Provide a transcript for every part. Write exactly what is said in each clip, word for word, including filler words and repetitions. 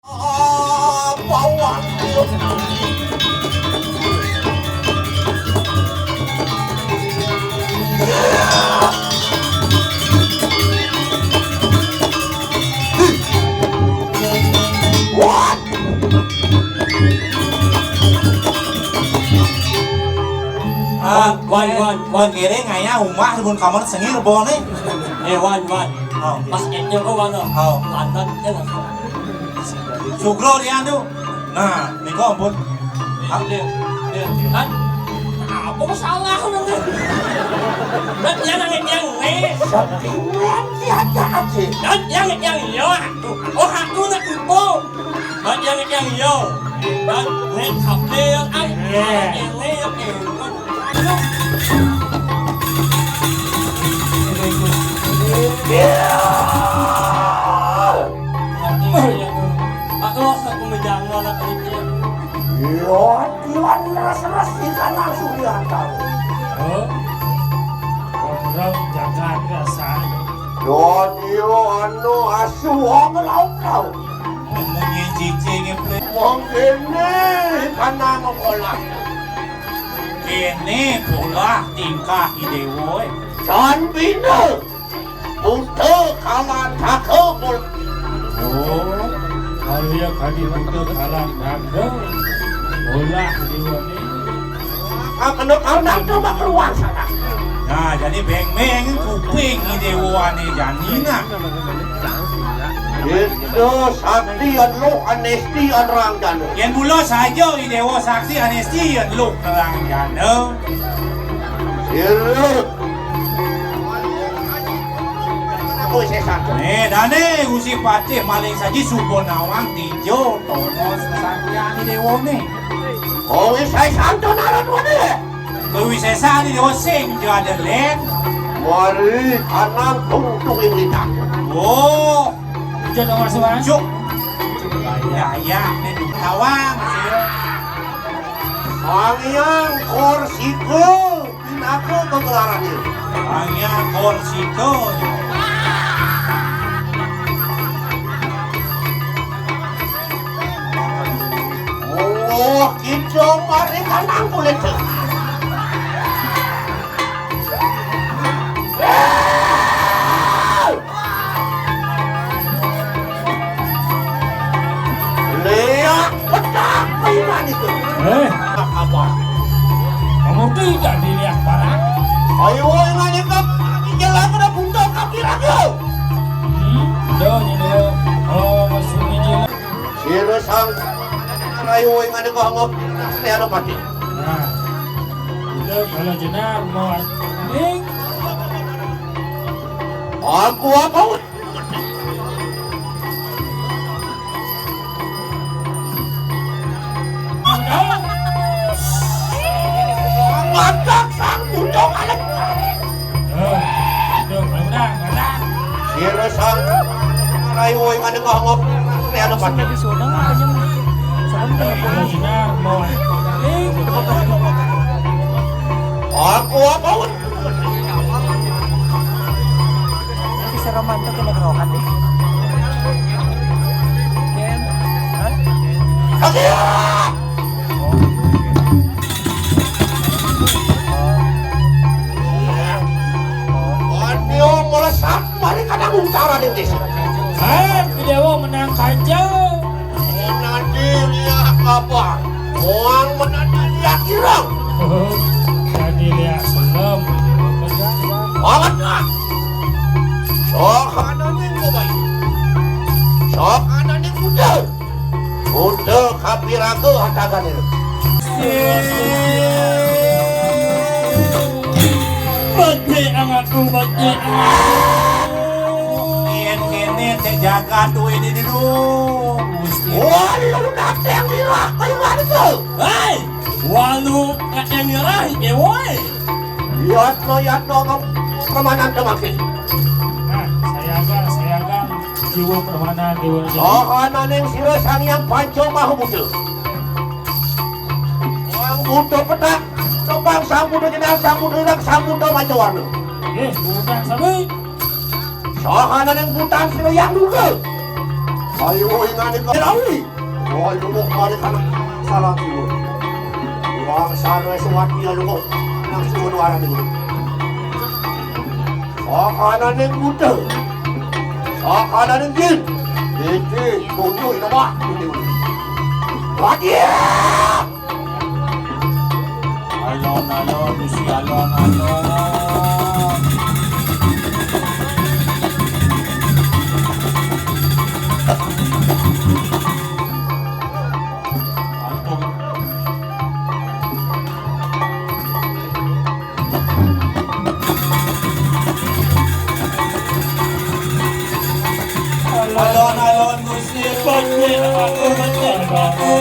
Ah, bawang. What? Ah, Wan, Wan, Wan, Wan. Kiri ngaya umah mun kamar sengir bone. Eh, Wan, Wan. Oh. Pas kecil kok, Wan, oh. Oh. Lantan, eh, langsung. Sugro dia tuh. Nah, niko ampun. Dia, dia, dia, kan? Apa salah, kan? Kan dia nangis yang ini. Setiap dia aja aja. Kan dia nangis yang iya. Oh, aku nak kumpul. Bajang yang yo. Bajang yang kapil. Ai. Ini, ini, ini. Aku langsung aku menjangol aku itu. Yo, Iwan res-res ikan langsung diantar. Oh. Orang jaga biasa. Yo, yo, anu asu wong laut laut. Ngomongin cicing, Bre. Wong kene kana ngolah. Kene polah tingkah I Dewa, eh. Jan bina. Buta kalan daga pol-, oh, kali ya kali buta kalan daga. Polah Dewa ni. Ah, kena kau nak coba keluar sana. Nah, jadi beng-beng kuping I Dewa ni jani nah. Itu sakti anu anesti anrang jana. Yen mula saja I Dewa sakti anesti anu nerang jana. Sira. Aku sesat. Eh, dane Gusti Patih maling saji suba nawang dija tongos kesaktian I Dewa ni. Oh, saya santun arep ngene. Kuwi sesane yo sing yo ada len. Mari kanang tungtung ing lintang. Oh, aja dong Mas Wan. Cuk. Ya ya, ini tawang sih. Sang Hyang Korsika pinaka kegelarannya. Sang Hyang Korsika. Oh, kita mari kanang kulit. Lihat petak mainan itu. Eh, apa? Kamu tidak dilihat barang? Ayo, ingat itu. Jalan pada buntu kaki ragu. Hmm, udah, udah. Oh, masih ini jalan. Sira sang rayu ing ane kok ngop ane pati. Nah. Itu kalau jenar mau ning. Aku apa? Matak sang bujang alek. Sira sang rai woi ngene kok ngop. Nek ana pati. Aku apa? Nanti si Romanto kena gerokan deh. Hah? Aduh, melesat mari kadang utara ning desa. Hai, Dewa menang kanjeng. Menadi liak apa? Muang menadi liak ireng. Tadi liak belum. Banget lah. Sok ana ning kubai. Sok ana ning kuda. Udah kapiraga hatagane. Becik anakku, becik. Yen kene cek jagat duwe ini dulu. Walu dateng mirah kaya warga. Hei, walu dateng mirah, eh, woi. Yatno, yatno, ngem-, kemanan temaki. Nah, saya agak, saya agak. Jiwa permana, jiwa. Sahananing sira Sang Hyang Panca Maha Buddha. Sang Buddha petak, tembang Sang Buddha jenar, Sang Buddha ilang, Sang Buddha Pancawarna. Nggih, bukan sami. Sahananing butan sira Hyang Durga. Ayo, ingani ka rawi. Ayo, mo mari kana sala tiyo. Wang sana suwat niya luko. Nang suwat wala niyo. Sakana ning buta. Sakana ning jin. Iti, tunyo, ina ba? Iti. Wadiya! Alon-alon, Gusti, alon-alon. Antum. Alon-alon Gusti, Gusti, aku mencintamu.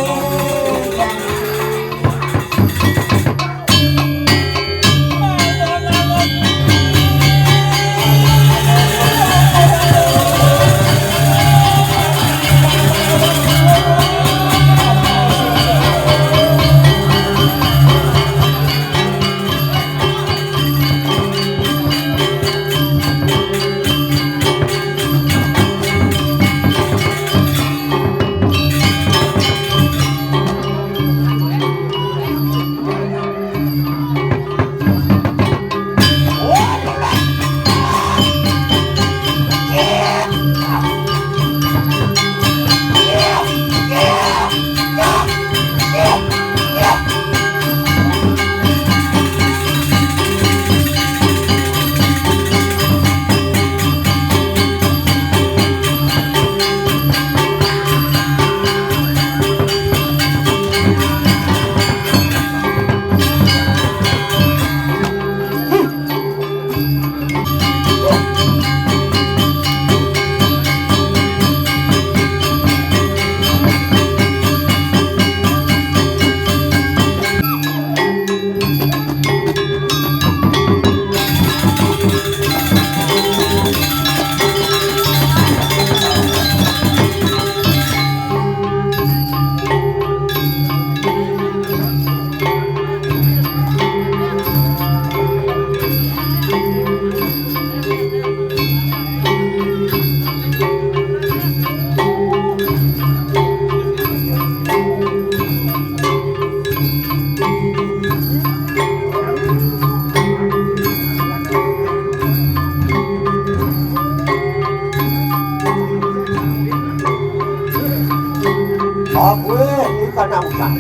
Aku ini kana ucap.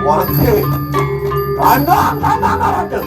Wangke. Tanda, tanda, tanda.